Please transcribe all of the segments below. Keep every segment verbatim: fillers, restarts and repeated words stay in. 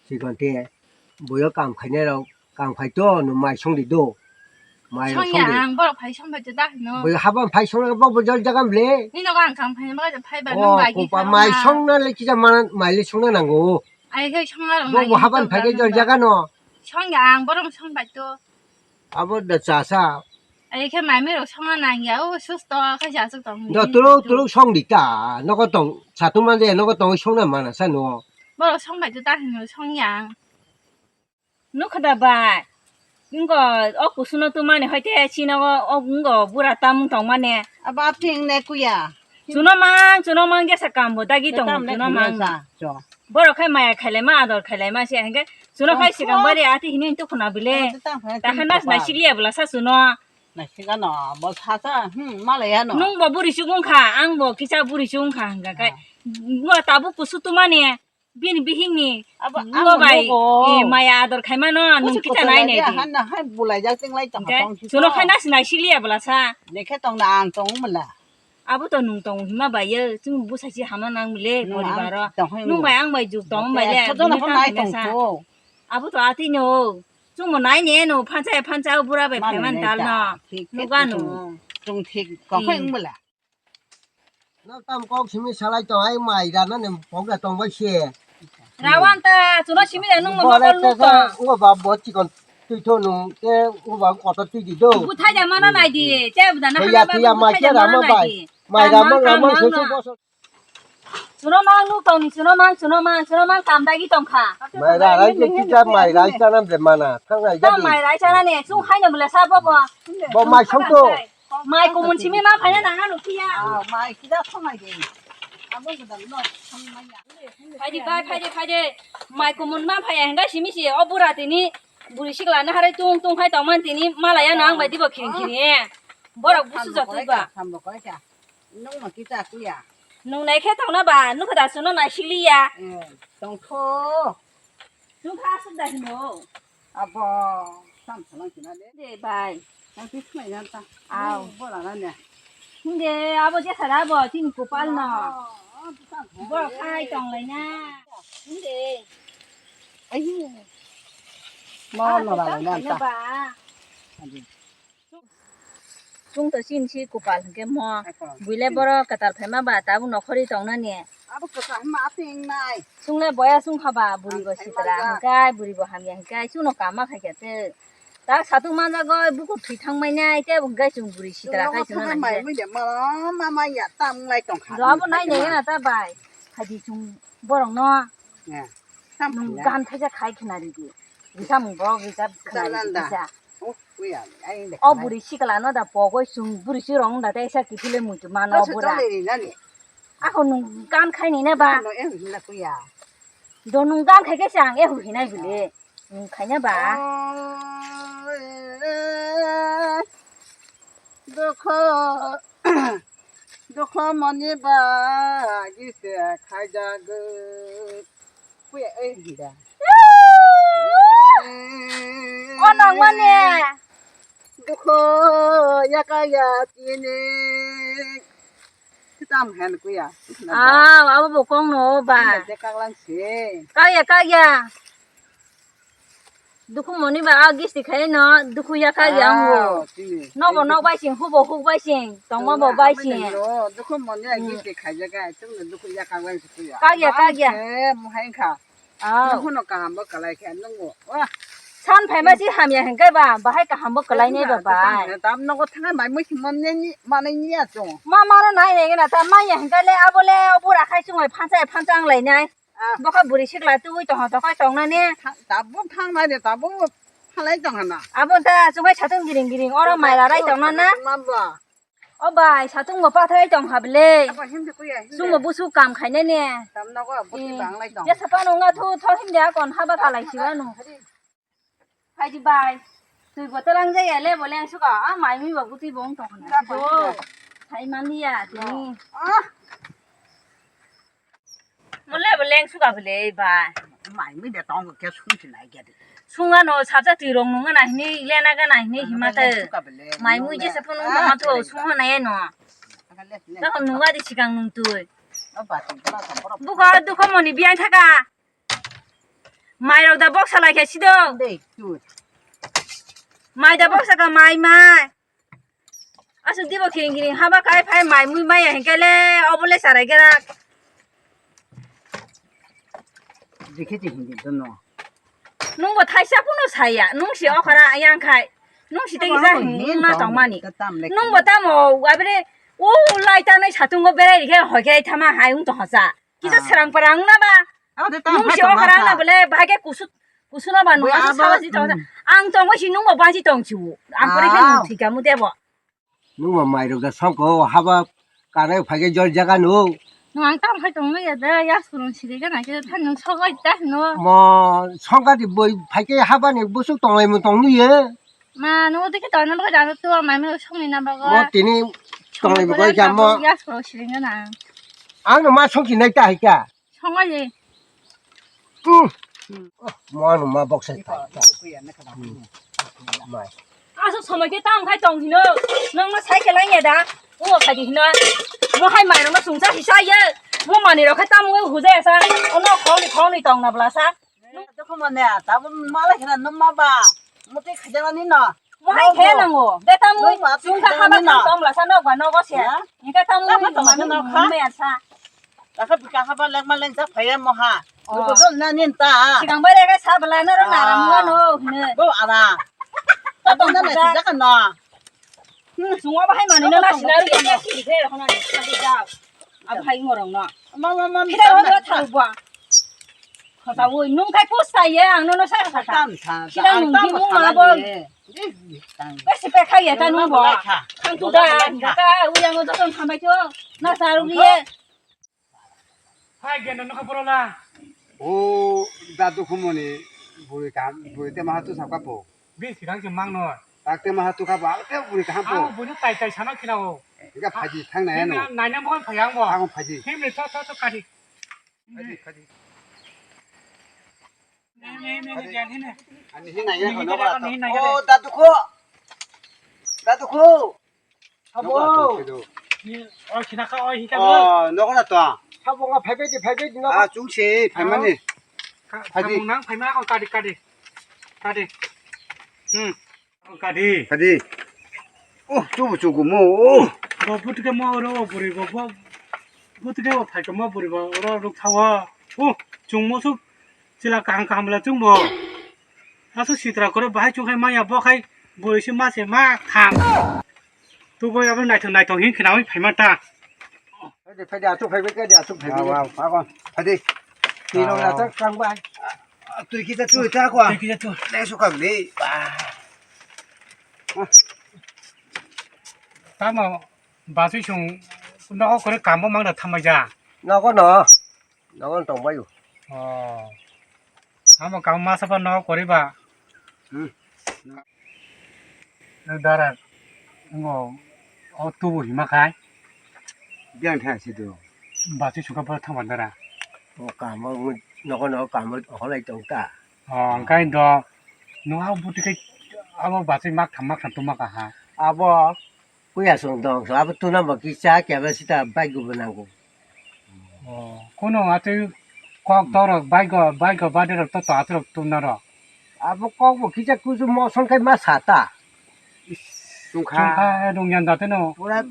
Sikon te, boyo kam khainai rok, kam khai to, no mai song di do. Mai rok song di. Song ya, ang borok phai song bai to da hino. Boyo haban phai song bo bo jol jagam le. Ni nogo ang kam khai ba phai ba. Oh, nung bai ki kopa kha mai ma. Song na le kisa mana, mai le song na nango. Ai khai song na rok. Bo mai bo ki haban to phai ke jol jaga no. Song ya, ang borok song bai to. Abo da chasa. Ai khe mai mai rok songna nang ya, o susto khe se aswk tong. Do tuluk tuluk song di ta, nogo tong, satung man je, nogo tong songna mana sa no. Borok song bai to ta hino song yang. Nukha da bai. Ingo o kusuno tu mani hoite chino o, o ingo bura tamung tong mane. Abo apni ing ne kuya. Chuno mang, chuno mang jesa kambo dagi tong, chuno mang. Borok khai maya khailai ma, ador khailai ma se, hingke chuno khai sikang bari ati hini tu khuna bile. Ta khe nas nai sikliya bwla sa chuno. Nai sikano, bo sa sa, hmm, malaya no. Nung bo buri chukung kha, ang bo kisa buri chukung kha, hingka kai. Bo tabuk kusu tu mani, bini bihing ni. Abo bo ang bai, nogo. Eh, maya ador khai mano, nung kisa nai nai di. Han na hai bulai jak ting lai tong. Chuno khai nas nai sikliya bwla sa. Dekhe tong na ang tong mala. Abo to nung tong hima bai ye, chwng bwsai si hamna nang le poribar o. Nung bai ang bai juk tong bai le. Abo to ati no. Chwng mo nai ne no phansa phansa bura bai phaiman tal no. Nuga no. Chwng thik kok phai wng bwla. No tam kok simi salai tong ai mai rana ne pok da tong bai se. Rawan ta, chuno simi da nung mo kol nuk ta. Ngo ba bo chikon twi tho nung te ngo ba kotor twi di do. Buthai da mana nai di, te da na. Ya hana ba ya mai buthai da mana nai di. Mai rama rama so so bo so. Chuno mang nuk tong ni, chuno mang, chuno mang, chuno mang kam dagi tong kha. Mai ra rai ke kita mai rai chana ble mana, thang rai jadi. Mai rai chana ne, chung hai na bole sa bo bo. Bo mai song to. Mai kumun simi ma phaina nang anu phiya. Ah, mai kida thongai de. Abo gudam no thangmai ya. Phaidi bai, phaidi, phaidi. Mai kumun ma phaya hingga simi si o bura tini buri sikla na harai tung tung hai tongman tini malaya nang bai dibo khiring khiring. Borok busu jatui ba. Sambo koi ka. Nung ma kita kuya. Nung nai khe tongna ba, nukha da suno nai sikliya. Eh, tongkho. Nung kha asuk da hino. Abo, sam salang kina de. De bai. Ang ti khmai jan ta. Aw. Bo la na ne. Hinde, abo je sara bo, tin kupal no. Bo khai tong lai na. Hinde. Ai. Mo no la na ta. Ba. Chwng to chini si kupal hwnkhe mo. Buile borok kwtal phaima ba tabuk nokhorwi tongnani. Abo kwtal ma aphingnai. Chwng le boya chwng kha ba buri bo sitra hwnkhe buri bo hamya hwnkhe chwngno kama khaikha tei. Tak satung manjago bukur thwi thangmai nai tei hwnkhe chwng buri sitra khai chwngno nai. Mai mui de ma ma ma ya tam ngai tong kha. Abo nai nai na ta bai. Phaidi chwng borokno. Nung gan thaisa khai khna ridi. Risa mung borok risa khna ridi risa. O buri sikla no da pogoi chwng buri si rong da tei sa kiphilwi muitu mano bura. Ako nung gan khai ni na ba. Do nung gan khai khe se ang ehu hinai bile. Nung khai na ba. Dukho, dukho moni ba gise khaijagwi. Kuya ei hida. O nang mane. Dukho yaka ya tini. Kitam hen kuya. Ah, abo bo kong no ba. Kaklang se. Kaya kaya. Dukhu moni ba a gisti khai no dukhu ya kha ya ngo. No bo nok bai sing, hu bo hu bai sing, tong ma bo bai sing. Dukhu moni a gisti khai ya kha, chung no dukhu ya kha bai sing ya. Kha ya kha ya. Mo hai kha. Dukhu no kaham bo kalai kha nung bo. San phai ma si ham ya hin kai ba, bahai kaham bo kalai nei ba bai. Tam no ko thang mai mo si mon ne ni ma nei ni ya chung. Ma ma no nai ne na ta ma ya hin kai le abo le bura khai chung bai phan chai phan chang lai nai. Bokha buri sikla twi tongha tongha tongnani. Tabuk thangnai de, tabuk phalai tongha na. Abo ta chumai satung giring giring oro mai rarai tongna na. O bai, satung bo pathai tongha bele. Chumbo busu kam khainani. Jesa pano nga thu tho himde akon haba kalai siwano. Phaidi bai. Twi bo telang jaya le bo leng suka. A mai mi bo gutwi bo wng tong khna. Sai mani ya tini. Mo le bo leng suka bele bai. Mai mi de tong ke sung si nai ke de. Sunga no sabja twi rong nunga na hini le na ga na hini hima te. Mai mui jesa pun nung tong tho sung ho na ye no. Ta nunga di sikang nung twi. Buka dukha moni biang thaka. Mai rok da boksa lai khe sido. Dei, tu. Mai da boksa ka mai mai. Asuk dibo kiring kiring haba kai phai mai mui maya hinkhe le obo le sarai gerak. Dikhe ti hindi dono. Nungbo thaisa phano saya, nung si okhara yang khai. Nung si tei Tamo sa hini hung na tong tongmani. Ka tam le Nungbo kini. Tamo abire o lai tanai satungo berai rikhe hoikhe thama hai ung tong hosa. Kisa Ah. Serang parang na ba. Abo de tam Nung hai si tong okhara masa. Na bole bahai khe kusu kusu na ba nung Bui asa abo, sala si tong sa. Hmm. Ang tongbo si nungbo bansi tong si. Ang kore khe nung Aw. Thika mu debo. Nungma mairok da songko haba kanai phaikhe jor jaga no. No ang tam khai tong ya da ya surung siri gana khe than nung sogai ta no. Mo songkati boi phaikhe habani busuk tonglaimo tongni ye. Ma no de khe tong na bagwi da no to mai mo songni na bago. Mo tini tonglaimo koi kha mo. Ya surung siri gana. Ang no ma songki nai ta hai kha. Songo ye. Hmm. Mo ano ma boksa ta. Mai. Aso somoi khe tam khai tong hino. Nang ma cycle lang ya da. O khai di hino. Mo hai mai no sungsa hisa ye. Mo mani ro khai tam mo huja sa. Ono khong ni khong ni tong na bla sa. Dukhu mane ta mo mala khena no ma ba. Mo te khaja ni no. Mo hai khe nango. Be tam mo sungsa haba tong bla sa no ba no go se. Ni ka tam mo ma no kha. Takha bika haba lengma lengsa phaiya moha. Oh. Nuko dol na nin ta. Sikang bai rega sa bela na ro na ram Ah. Mo no hne. Bo ara. Ta tong na na sijak na. Hmm, sungo bahai mani no na sina ri ya siri khe hono ni sa di jao. Ab hai ngorong no. Ma ma ma. Kida ro no thang bwa. Khata woi nung khai pus ta ye ang no no sa khata. Tam tha. Kida nung di mung ma bo. Besi pe khai ya ta nung bo. Khang tu da. Ka wi ang no ton thamai cho. Na sa ru ye. Hai, gendo nokha borola. O, dadu khumoni buri kaham, buri te maha tu sab kapo. Bi sikang se mang no. Tak te maha tu kapo, ak te buri kaham po. Ang buri tai tai sana kina o. Ika phaji thang na ya no. Nai na mo phai ang bo. Ang phaji. Him ni tho tho tho kadi. Phaji, phaji. Ne ne ne ne jan hine. Ani hina ya no ba. O, dadu kho. Dadu kho. Sabo. Oi, sinaka, oi, hika. Oh, nogo na to. Sabo nga phaibai di, phaibai di, nogo. Ah, chung se, phaimani. Phadi. Samung nang, phaima, oh, kadi, kadi. Kadi. Hmm. Oh, kadi. Kadi. Oh, chubu chubu mo. Oh. Bo butuke mo oro, buri bo, bo. Butuke o phaika mo, buri bo, oro ruk thawa. Oh, chung mo suk. Chila kaham kaham bela chwngbo. Aswk sitra kwrwi bahai chwng khai manya bo khai bwrwi se ma se ma thang. Tubui abo naithok naithok hin khnaui phaima ta. Phaidi, phaidi, aswk phaibai, phaidi, aswk phaibai. Wow, wow, wow. Phaidi. Twi rok na tak kang bai. Twi kita twi ta kwa. Twi kita twi. Le su kam le. Ba. Tamo basui sung nogo kwrwi kambo mangda thamai ja. Nogo no. Nogo tong bai. Oh. Amo kam masa pa nogo kwrwi ba. Hmm. Dara ngo o tubu hima khai. Biang thang si do. Basui sung ka thangma dara. O kamo nogo nogo kamo holai tong ta. Oh, angkai do. Nung abo buti kai abo basui mak tham mak tham tuma kaha. Abo puya song dong so abo tuna bo kisa kya ba sita bike go nango. Oh, kono atwi kok torok bike go bike go bade rok to to atrok tuna ro. Abo kok bo kisa kusu moson kai ma sata. Chungkha. Chungkha dong yan da teno. Pura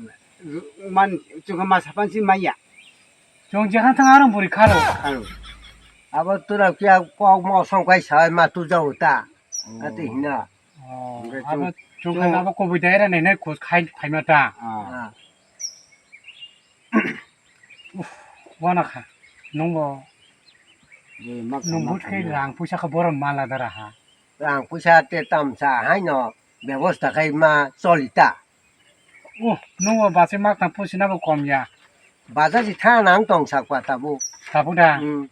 man chungkha ma sapan si maya. Chong jehan thang arong buri kharo. Kharo. Abo tura kya kok mo song kai sai ma tu jau ta. Oh. Ati hina. Oh, abo chong khai abo koboi dai ra nai nai khos khai khai ma ta. Ah. Wana kha. Nungbo. Nung but khai rang puisa kha borom mala dara ha. Rang puisa te tamsa haino bebosta khai ma cholita. Oh, nungbo base mak tang pusi na bo kom ya. Baja si thana ang tong sakwa tabu. Tabu da. Hmm.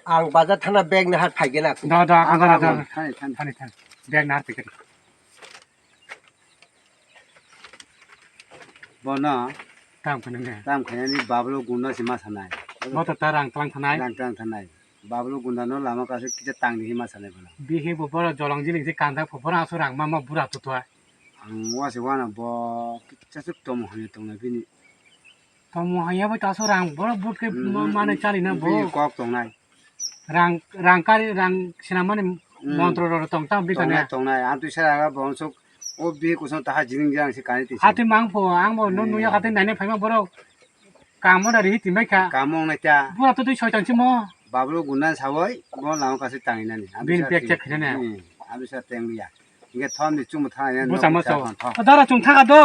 Ang baja thana bag na hat phai gena. Da da ang da da. Thani thani. Thani thani. Bag na hat phai gena. Bono tam khana ne. Tam khana ni bablo gunda si ma sanai. Bo to ta rang tlang thanai. Rang tlang thanai. Bablo gunda no lama kaso kisa tang di ma sanai bono. Bihi bo boro jolong jiling si kanta pho boro aso rang ma ma bura to to. Ang wase wana bo kisa suk tomo hanya tong na bini. Tomo hanya bo taso rang boro but ke ma mane chali na bo. Bini kok tong nai. Rang, rang kari, rang sinamani Hmm. montro rok tong tang bikane. Tongnai, tongnai. Ang twi sara bo onsuk o bi kusung taha jiring jiring se kani twi. Hati mang pho, ang bo no Hmm. nuya hati naine phaima borok. Kamo dari hiti mai kha. Kamo nai ta. Bura to twi soitan simo. Bablu gunan sawoi, bo lama kasi tanginani. Bin pek chek khainani. Hmm. Abi sa teng liya. Inge thom ni chumu thang ya. Bo sama so. Dara chung thaga do.